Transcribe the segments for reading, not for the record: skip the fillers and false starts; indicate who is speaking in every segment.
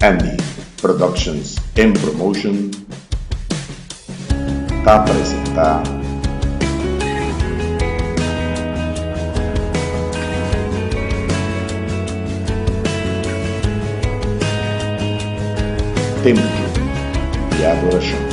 Speaker 1: Andy Productions and Promotion ta presenta. Tempu di Adorashon.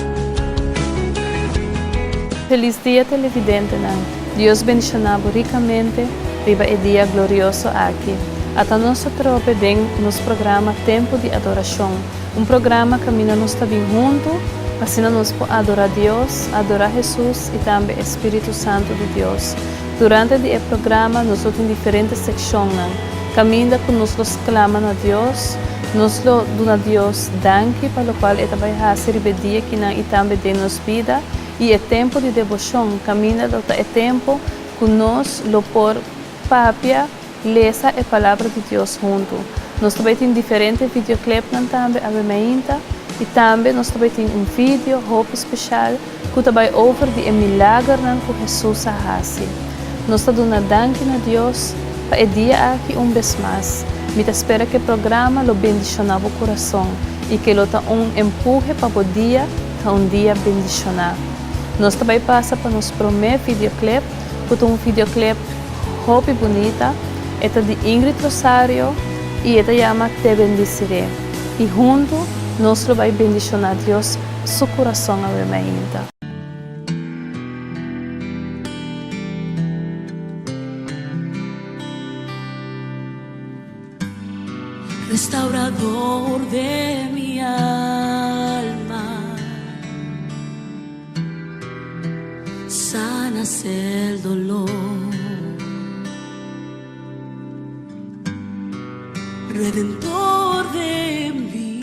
Speaker 2: Felis dia televidentenan, Dios bendiciona bo ricamente riba e dia glorioso aki. Ata nos ta trope den nos programa Tempu di Adoracion, un programa caminda nos ta bin hunto pa asina nos por adora Dios, adora Jesus y tambe e Spiritu Santo di Dios. Durante di e programa nos lo tin diferente seccionnan caminda cu nos lo sclama na Dios, nos lo duna Dios danki pa locual e ta bay haci riba e dia kinan y tambe den nos bida y e tempo di debocion caminda lo ta e tempo cu nos lo por papia, lesa e Palabra di Dios huntu. Nos ta bay tin diferente videoclipnan tambe awe mainta y tambe nos ta bay tin un video hopi special cu ta bay over di e milagernan cu Hesus a haci. Nos ta duna danki na Dios pa e dia aki un bes mas. Mi ta spera cu e programa lo bendiciona bo curason y cu lo ta un empuhe pa bo dia ta un dia bendiciona. Nos ta bay pasa pa nos prome videoclip cu ta un videoclip hopi bunita. E ta di Ingrid Rosario y e ta yama Te Bendiciré. Y hunto nos lo bay bendiciona Dios su curason awe mainta.
Speaker 3: Restaurador de mi alma, sanas el dolor. Redentor de mi,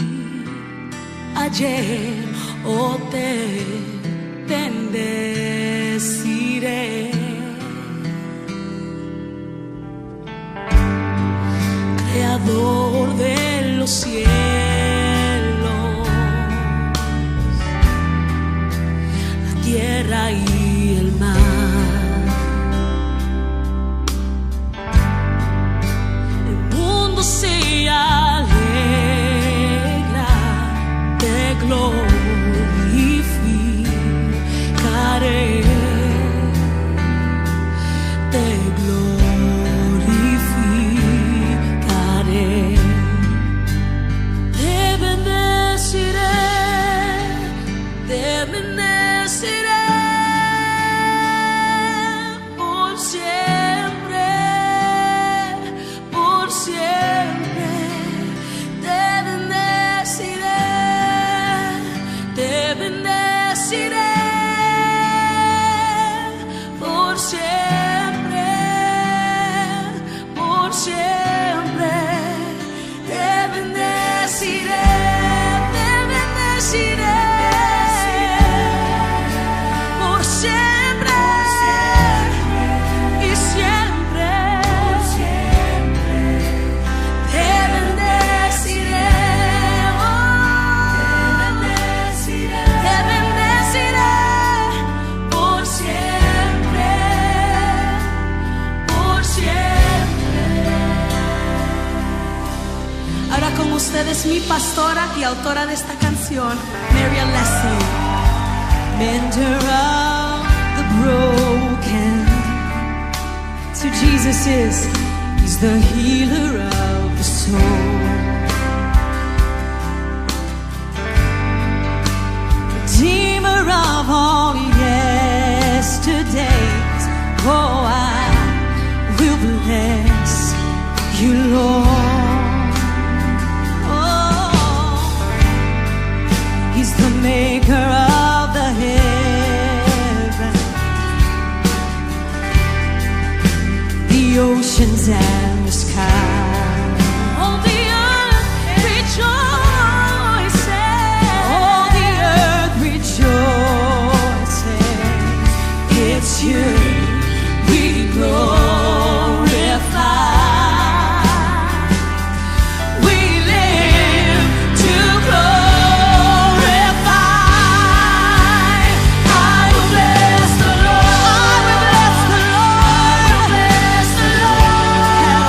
Speaker 3: ayer oh te bendeciré. Creador de los cielos, la tierra y el mar. El mundo se alegra, te glorificaré. Te glorificaré. Te bendeciré, te bendeciré por siempre, por siempre. Te bendeciré, te bendeciré por siempre, por siempre. Te bendeciré, te bendeciré por siempre y siempre. Te bendeciré, oh, te bendeciré por siempre, por siempre. Ahora con ustedes mi pastora y autora de esta canción, Mary Lessing.
Speaker 4: Mender of the broken. So Jesus is, He's the healer of the soul. Redeemer of all yesterdays. Oh, I will bless you, Lord. Oh, He's the maker of the heavens, the oceans and the sky.
Speaker 3: All the earth rejoices.
Speaker 4: All the earth rejoices. It's you we glorify.
Speaker 3: We live to glorify. I will bless the Lord.
Speaker 4: I will bless the Lord.
Speaker 3: I will bless the Lord.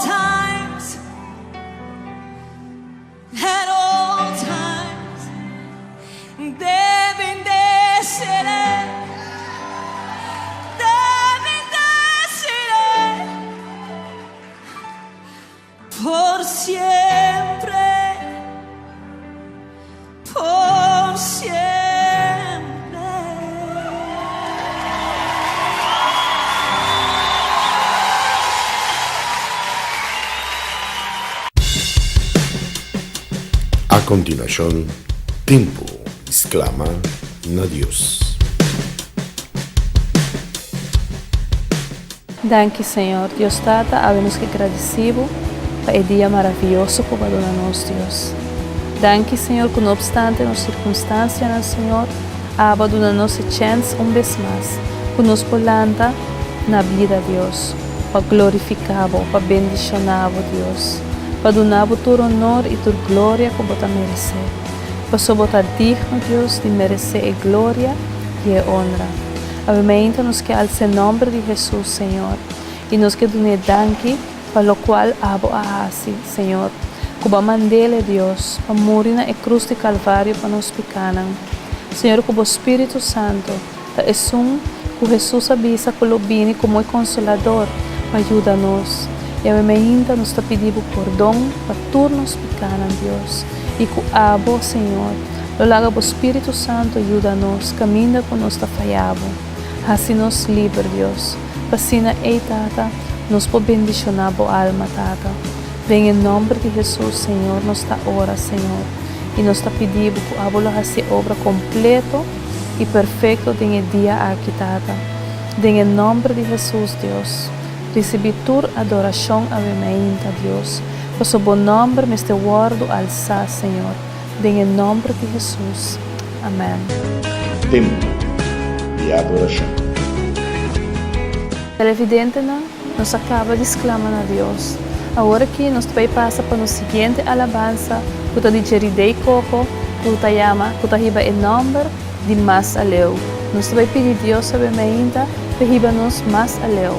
Speaker 4: times, at all times, te bendeciré, te bendeciré por siempre, por siempre.
Speaker 1: A kontinuashon, Tempu di Sklama na Dios.
Speaker 2: Danki Señor Dios Tata awe nos ke gradisi bo pa e dia maravioso ku bo a duna nos Dios. Danki Señor ku no obstante nos sirkunstansianan Señor abo a duna nos e chèns un bes mas ku nos por lanta na bida Dios pa glorifiká bo pa bendishoná bo Dios pa duna bo tur honor i tur gloria ku bo ta meresé paso bo ta digno Dios di meresé e gloria i e honra. Awe mainta nos ke alsa e nomber di Hesus, Señor, i nos ke dun'é danki pa lokual abo a hasi, Señor, ku bo a mand'El, e Dios, pa muri na e krus di Kalvario pa nos pikanan. Señor, ku bo Spiritu Santu ta esun ku Hesus a bisa ku lo bini komo e Konsolador pa yuda nos. I awe mainta nos ta pidi bo pordon pa tur nos pikanan, Dios, i ku abo, Señor, Lo laga bo Spiritu Santo yuda nos kaminda ku nos ta faya bo. Hasi nos liber, Dios, pa asina ei, Tata, nos por bendishoná bo alma, Tata. Den e nòmber di Hesus, Señor, nos ta ora, Señor, i nos ta pidi bo ku abo lo hasi e obra kompleto i perfekto den e dia aki, Tata. Den e nòmber di Hesus, Dios, risibí tur adorashon awe mainta, Dios, pasobra bo nòmber mester wòrdu alsá, Señor. Den e nomber di Hesus. Amen.
Speaker 1: Tempu di adorashon.
Speaker 2: Televidentenan, nos a kaba di sklama na Dios. Awor aki nos ta bai pasa pa nos siguiente alabansa ku ta di Jeridey Coco ku ta yama ku ta hiba e nomber di Mas Aleu. Nos ta bai pidi Dios awe mainta pa hiba nos mas aleu.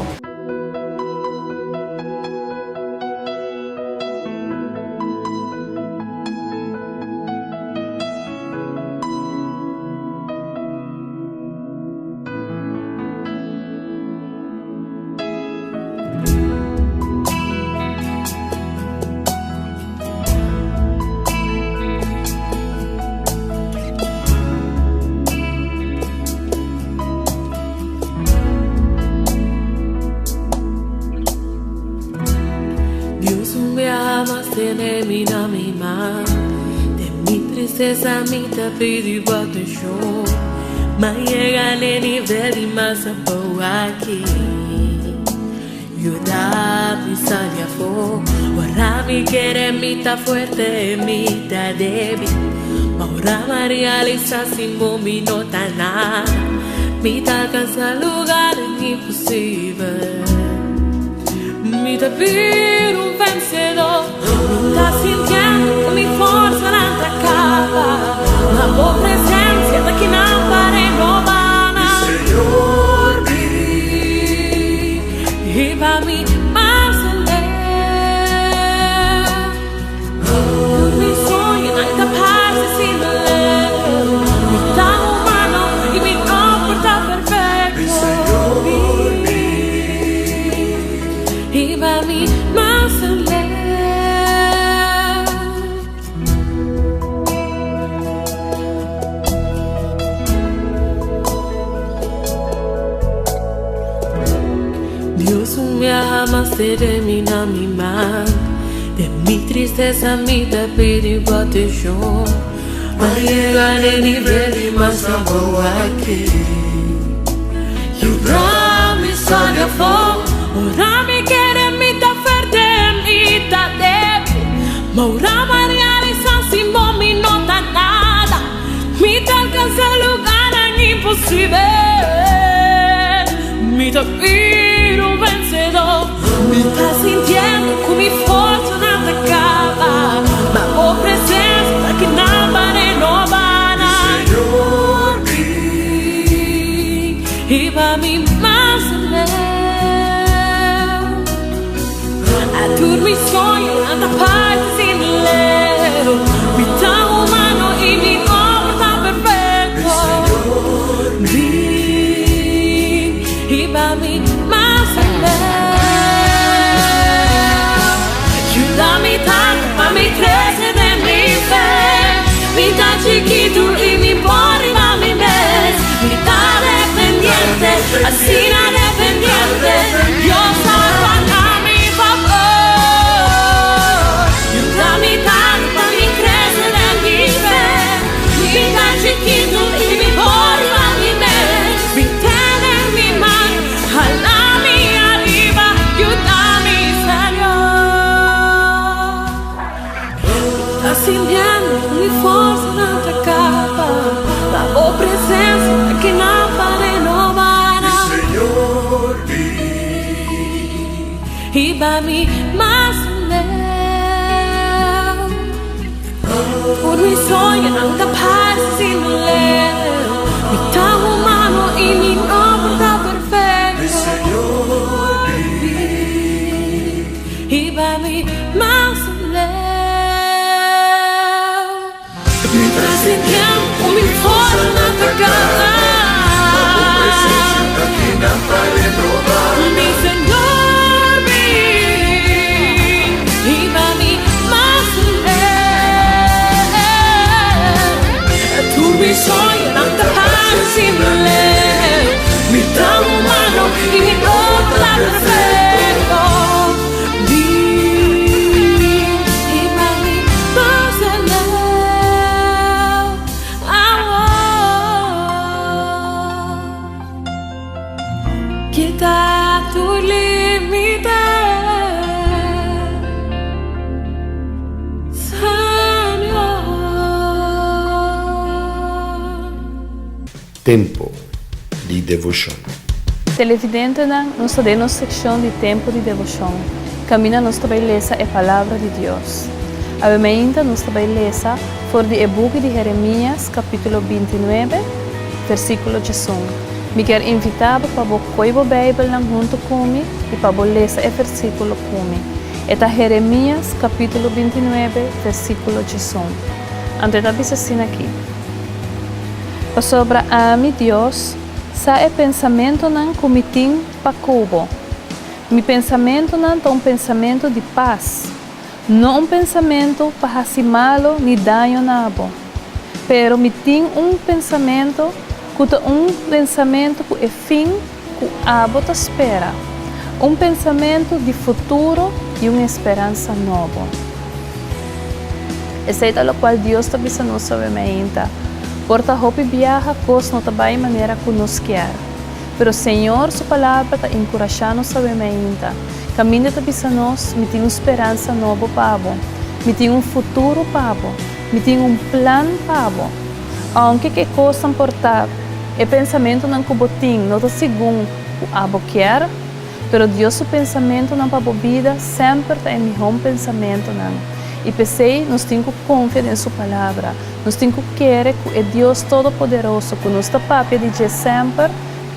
Speaker 4: Dios un biaha mas tene mi na mi man Den mi tristeza mi ta pidi bo atencion Ma yega n'e nivel di mas abou aki Yuda mi sali afo Ora mi kere mi ta fuerte mi ta debil Ma ora mi realisa sin bo mi no ta nada Mi ta alcansa lugar imposibel Mi ta bira un vencedor Mi ta sintiendo cu mi forzanan ta caba Ma bo presencia ta kinan pa renoba Mi Señor mi hiba mi mas aleu Tur mi soñonan ta parse asina leu Mi ta humano y mi no por ta perfecto Mi hiba mi mas aleu. Dios un biaha mas tene mi na mi man Den mi tristesa mi ta pidi bo atencion Ma yega n'e nivel di mas abou aki Yuda mi sali afo Ora mi kere mi ta fuerte mi ta debil Ma ora mi realisa sin bo mi no ta nada Mi ta alcansa lugarnan imposibel Mi ta bira un vencedor Mi ta sintiendo cu mi forzanan ta caba Ma bo presencia ta kinan pa renoba nan Señor mi hiba mi mas aleu A tur. mi soñonan ta parti sin leu. Mi ta humano i mi no por ta perfecto. Bin hiba mi mas aleu. Yuda mi Tata pa mi crece den mi fe. Mi ta chikitu i mi por riba mi mes. Mi ta dependiente, asina dependiente. Dios actua na mi fabor. Yuda mi Tata pa mi crece den mi fe. Mi ta chikitu i mi por riba mi mes. Mi tene mi man, hala mi ariba, yuda mi, Señor. Ta sintiendo mi forsanan ta caba, ta bo presencia ta kinan pa renoba.
Speaker 5: Mi Señor bin.
Speaker 4: Hiba mi mas leu. Tur mi soñonan ta parse sin leu. Mi ta humano i mi no por ta perfecto.
Speaker 5: Mi Señor bin.
Speaker 4: Hiba mi mas leu. Mi ta sintiendo ku mi forsanan ta caba.
Speaker 5: Ta bo presencia ta kinan pa renoba.
Speaker 4: Mi Señor bin. Hiba mi mas leu. Tur mi soñonan ta parse sin leu. Mi ta humano i mi no ta perfecto. Bin hiba mi mas leu. Oh, Kita tur limite. Señor.
Speaker 1: Tempo di devoshon.
Speaker 2: Televidentenan, nos ta den nos sekshon di Tempo di Devoshon. Kaminda nos ta bai lesa e Palabra di Dios. Awe mainta nos ta bai lesa for di e buki di Jeremias kapítulo 29, versíkulo 11. Mi kier invitá bo pa bo koi bo Beibelnan huntu ku mi i pa bo lesa e versíkulo ku mi. E ta Jeremias kapítulo 29, versíkulo 11. Anto e ta bisa asina aki, Pasobra ami, Dios, sa e pensamentunan ku mi tin pa ku bo. Mi pensamentunan ta un pensamentu di pas, no un pensamentu pa hasi malu ni daño na bo. Pero mi tin un pensamentu ku ta un pensamentu ku e fin ku abo ta spera, un pensamentu di futuro i un esperansa nobo. Esei ta lokual Dios ta bisa nos awe mainta. Por ta hopi biaha kos no ta bai manera ku nos kier. Pero Señor su Palabra ta enkurashá nos awe mainta. Kaminda ta bisa nos, Mi tin un speransa nobo pa bo. Mi tin un futuro pa bo. Mi tin un plan pa bo. Ounke ku e kosnan por ta e pensamentunan ku bo tin no ta segun ku abo kier, pero Dios su pensamentunan pa bo bida semper ta e mihó pensamentunan. I p'esei nos tin ku konfia den su Palabra. Nos tin ku kere ku e Dios Todopoderoso ku nos ta papia di dje semper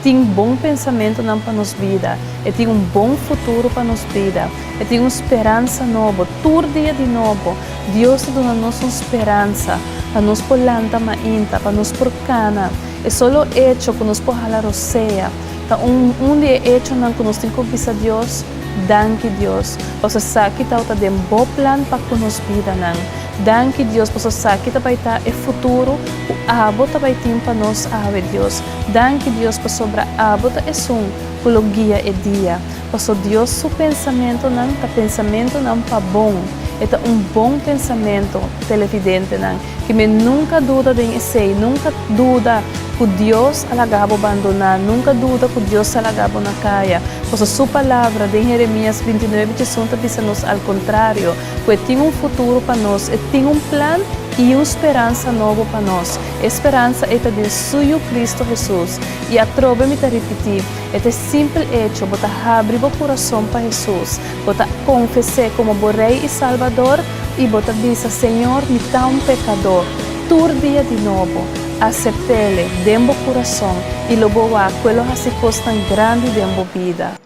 Speaker 2: tin bon pensamentunan pa nos bida. E tin un bon futuro pa nos bida. E tin un speransa nobo. Tur dia di nobo, Dios ta duna nos un speransa pa nos por lanta mainta, pa nos por kana. E solo echo ku nos por hala rosea ta un un di e echonan ku nos tin ku bisa Dios, Danki Dios, pasobra esaki tabata den bo plan pa ku nos bidanan. Danki Dios, pasobra esaki ta bai ta e futuro ku abo ta bai tin pa nos awe, Dios. Danki Dios, pasobra abo ta esun ku lo guia e dia. Paso Dios su pensamentonan ta pensamentonan pa bon. E ta un bon pensamento, televidentenan. Ki mi nunka duda den esei, nunka duda ku Dios a laga bo bandoná, nunka duda ku Dios a laga bo na kaya. Paso su Palabra den Jeremias 29 diesun ta bisa nos al kontrario, ku e tin un futuro pa nos, e tin un plan i un speransa nobo pa nos. E speransa ei ta den su Yu Kristu Hesus. I atrobe mi ta ripití, E ta e simpel echo, bo ta habri bo kurason pa Hesus, bo ta konfes'é komo bo Rei i Salbador i bo ta bisa, Señor, mi ta un pekadó. Tur dia di nobo, asept'Ele den bo kurason i lo bo wak ku E lo hasi kosnan grandi den bo bida.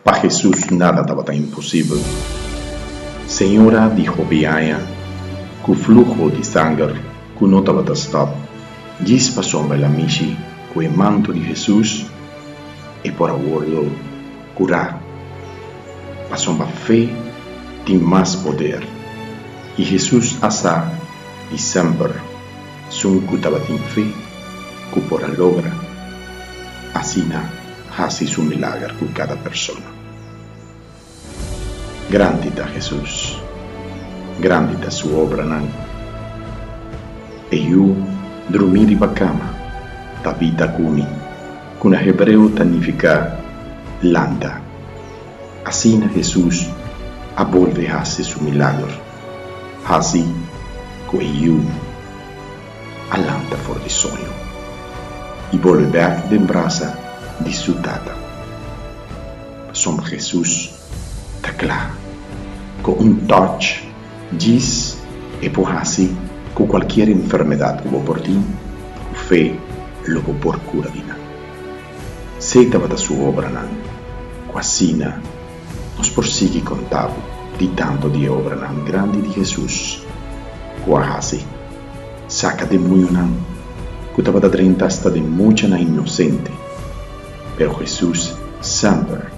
Speaker 6: Pa Hesus nada tabata imposibel. Señora di hopi aña ku fluho di sanger ku no tabata stòp, djis pasobra el a mishi ku e manto di Hesus, e por a wòrdu kurá. Pasobra fe tin mas poder, i Hesus a sa di semper sun ku tabatin fe ku por a logra asina hasi su milager ku kada persona. Grandi ta Hesus, grandi ta su obranan. E yu drumí riba kama, Tabita kumi, ku na hebreo ta nifiká lanta. Asina Hesus a bolbe hasi su milager, hasi ku e yu a lanta for di soño i bolbe bèk den brasa di su Tata. Pasobra Hesus ta kla ku un tòch djis e por hasi ku kualkier enfermedat ku bo por tin, ku fe lo bo por kura di nan. Sey tabata su obranan, ku asina nos por sigui konta bo di tantu di e obranan grandi di Hesus ku a hasi, saka demoñonan ku tabata drenta asta den muchanan inosente. Pero Hesus semper,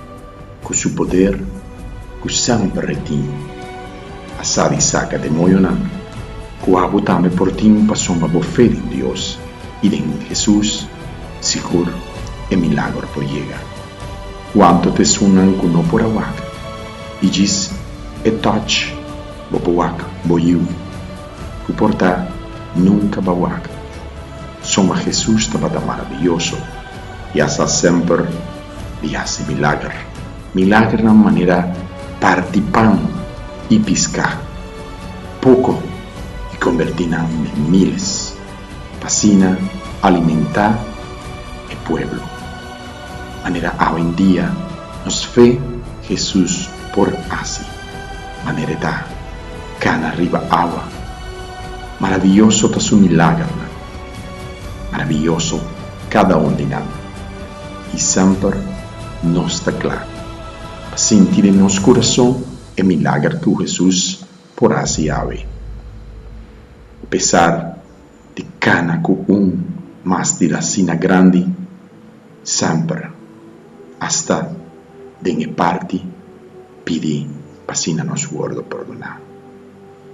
Speaker 6: ku su poder ku semper e tin, a sa di saka demoñonan ku abo tambe por tin pasobra bo fe den Dios i den Hesus, sigur e milagro por yega. Cuanto ta esunnan cu no por a wak y djis e touch bo por wak bo yiu cu por ta nunca ba wak. Soma Jesus tabata maraviyoso y a sa semper di haci milager. Milagernan manera parti pan y pisca poco y converti nan den miles pa asina alimenta e pueblo. Manera awendia nos fe Jesus por haci, manera e ta cana riba awa. Maraviyoso ta su milagernan, maraviyoso cada un di nan. Y semper nos ta cla pa sinti den nos curason e milager cu Jesus por haci awe. Apesar di kana ku un mas di asina grandi, semper, asta den e parti pidi pa asina nos wordo pordoná.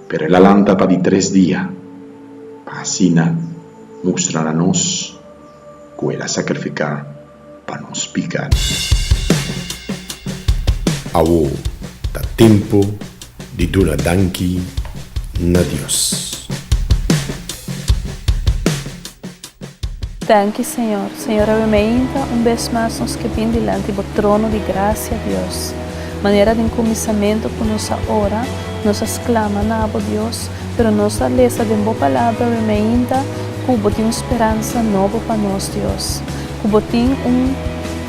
Speaker 6: Pero el a lanta pa di tres dia pa asina mustra na nos ku el a sakrifiká pa nos pikánan.
Speaker 1: Awo ta tempu di duna danki na Dios.
Speaker 2: Danki Señor. Señor awe meinta un bes mas nos ke bin dilanti bo trono di gracia Dios. Manera den kuminsamentu ku nos a ora, nos a sklama na bo Dios, pero nos a lesa den bo palabra awe meinta ku bo tin un speransa nobo pa nos Dios. Ku bo tin un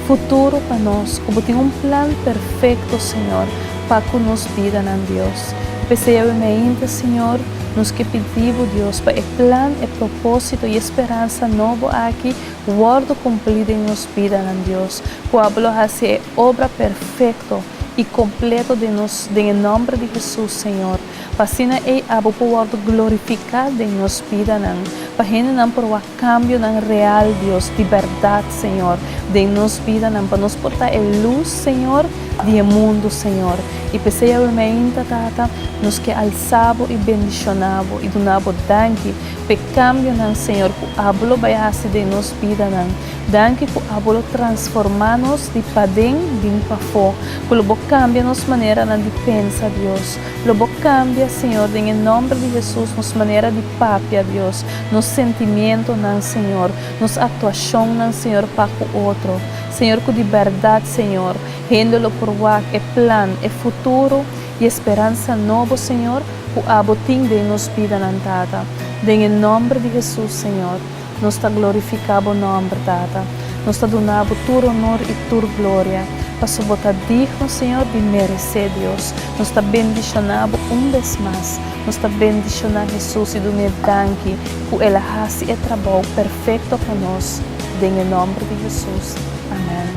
Speaker 2: futuro pa nos, ku bo tin un plan perfekto, Señor, pa ku nos bidanan, Dios. P'esei awe meinta, Señor, nos ke pidi bo, Dios, pa e plan, e propósito i e speransa nobo aki wòrdu kumplí den nos bidanan, Dios. Ku abo lo hasi e obra perfekto i kompleto den nos, den e nòmber di Hesus, Señor. Pa asina ei abo por wòrdu glorifiká den nos bidanan, pa hendenan por wak Cambionan real, Dios, di berdad, Señor, den nos bidanan, pa nos por ta e luz, Señor, di e mundo, Señor. Y p'esey awe meinta, Tata, nos ke alsa Bo y bendiciona Bo y duna Bo danki p'e cambionan, Señor, cu Abo lo bay haci den nos bidanan. Danki cu Abo lo transforma nos di paden bin pafó, cu lo Bo cambia nos maneranan di pensa, Dios. Lo Bo cambia, Señor, den e nomber di Jesus, nos manera di papia, Dios, nos sentimientonan, Señor, nos actuacionnan, Señor, pa cu otro. Señor, cu di berdad, Señor, hende lo por wak e plan, e futuro y e speransa nobo, Señor, cu Abo tin den nos bidanan, Tata. Den e nomber di Jesus, Señor, nos ta glorifica Bo nomber, Tata. Nos ta duna Bo tur honor y tur gloria, paso Bo ta digno, Señor, di merece, Dios. Nos ta bendiciona Bo un bes mas. Nos ta bendiciona Jesus y dun'e danki cu el a haci e trabou perfecto pa nos, den e nomber di Jesus. Amen.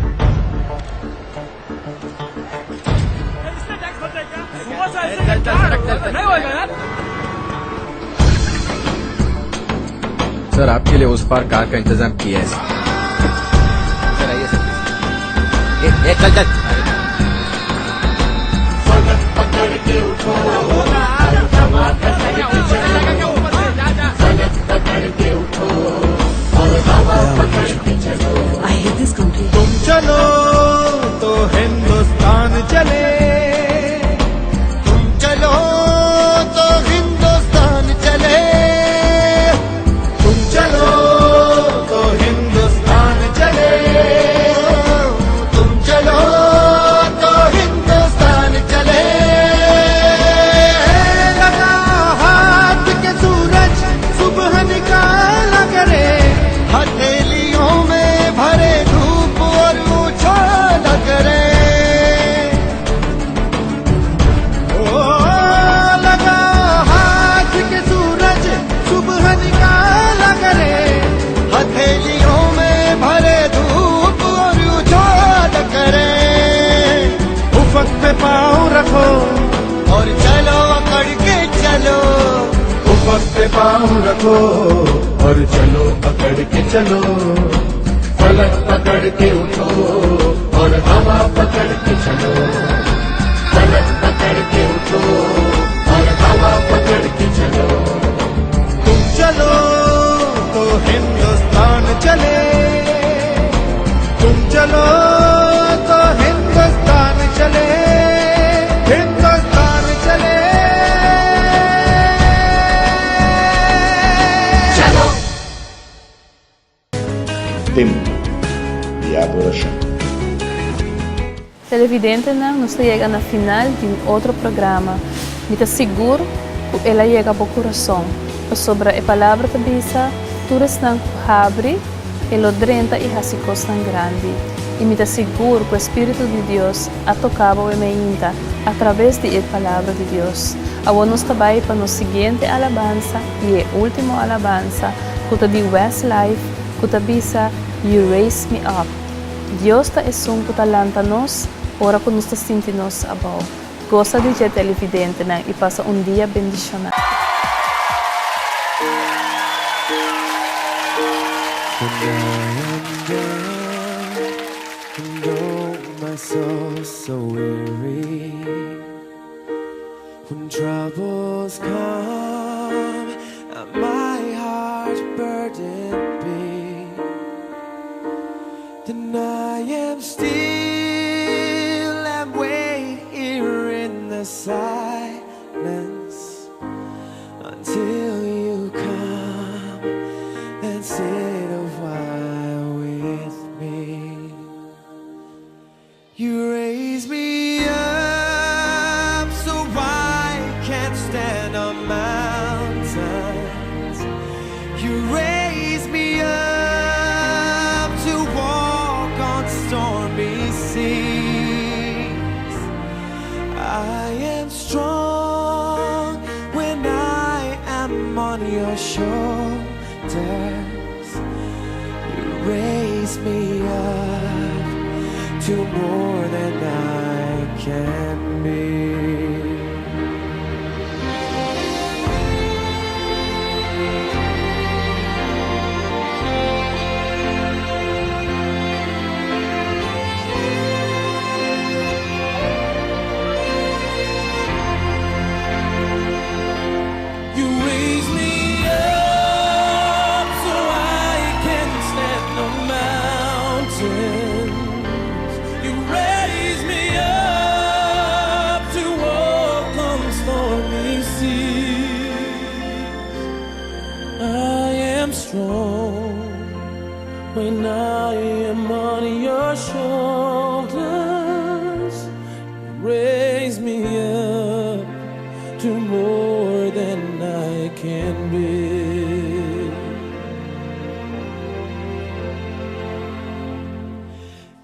Speaker 7: Sir आपके लिए उस पार कार का इंतजाम किया है सर आइए सर ए, ए, चल चल
Speaker 3: I hate this country.
Speaker 5: तुम चलो तो हिंदुस्तान चले तुम चलो तो हिंदुस्तान चले तुम चलो तो हिंदुस्तान चले तुम चलो तो हिंदुस्तान चले लगा हाथ के सूरज सुबह निकाला करे हथेलियों में भरे धूप और उछाला करे ओ लगा हाथ के सूरज सुबह निकाला करे हथेलियों में भरे धूप और उछाला करे उफक पे पाँव रखो और चलो अकड़ के चलो उफक पे पाँव रखो और चलो पकड़ के चलो फलक पकड़ के उठो और हवा पकड़ के चलो फलक पकड़ के उठो और हवा पकड़ के चलो तुम चलो तो हिंदुस्तान चले तुम चलो तो हिंदुस्तान चले हिंदुस्तान चले
Speaker 3: चलो
Speaker 6: Tempu di Adorashon.
Speaker 2: Televidentenan, nos a yega na final di un otro programa. Mi ta sigur ku el a yega bo kurason. Pasobra e palabra ta bisa, tur esnan ku habri, e lo drenta i hasi kosnan grandi. I mi ta sigur ku e Spiritu di Dios a toka bo mainta atraves di e palabra di Dios. Awor nos ta bai pa nos siguiente alabansa i e último alabansa, ku ta di Westlife, ku ta bisa You Raise Me Up. Dios ta esun ku ta lanta nos, ora ku nos ta sinti nos abou. Gosa di dje televidentenan i pasa un dia bendishoná.
Speaker 5: When I am down and oh my soul so weary, when troubles come and my heart burdened be, then I am still and wait here in the silence until you come and sit a while with me. You raise me up so I can stand on mountains. You raise me up to walk on stormy seas. I am strong when I am on your shoulders. You raise me up to more than I can be. You raise me up so I can stand on mountains. You raise me up to walk on stormy seas. I am strong when I am on your shoulders. You raise me up to more than I can be.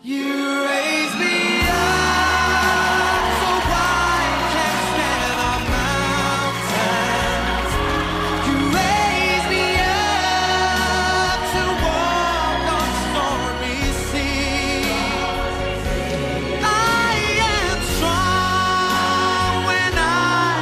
Speaker 5: You raise me up so I can stand on mountains. You raise me up to walk on stormy seas. I am strong when I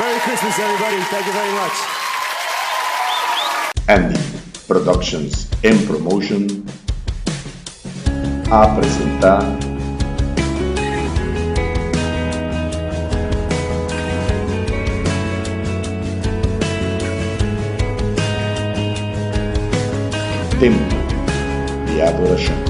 Speaker 8: Merry Christmas, everybody. Thank you very much.
Speaker 6: Andy Productions and Promotion a presentá Tempu di Adorashon.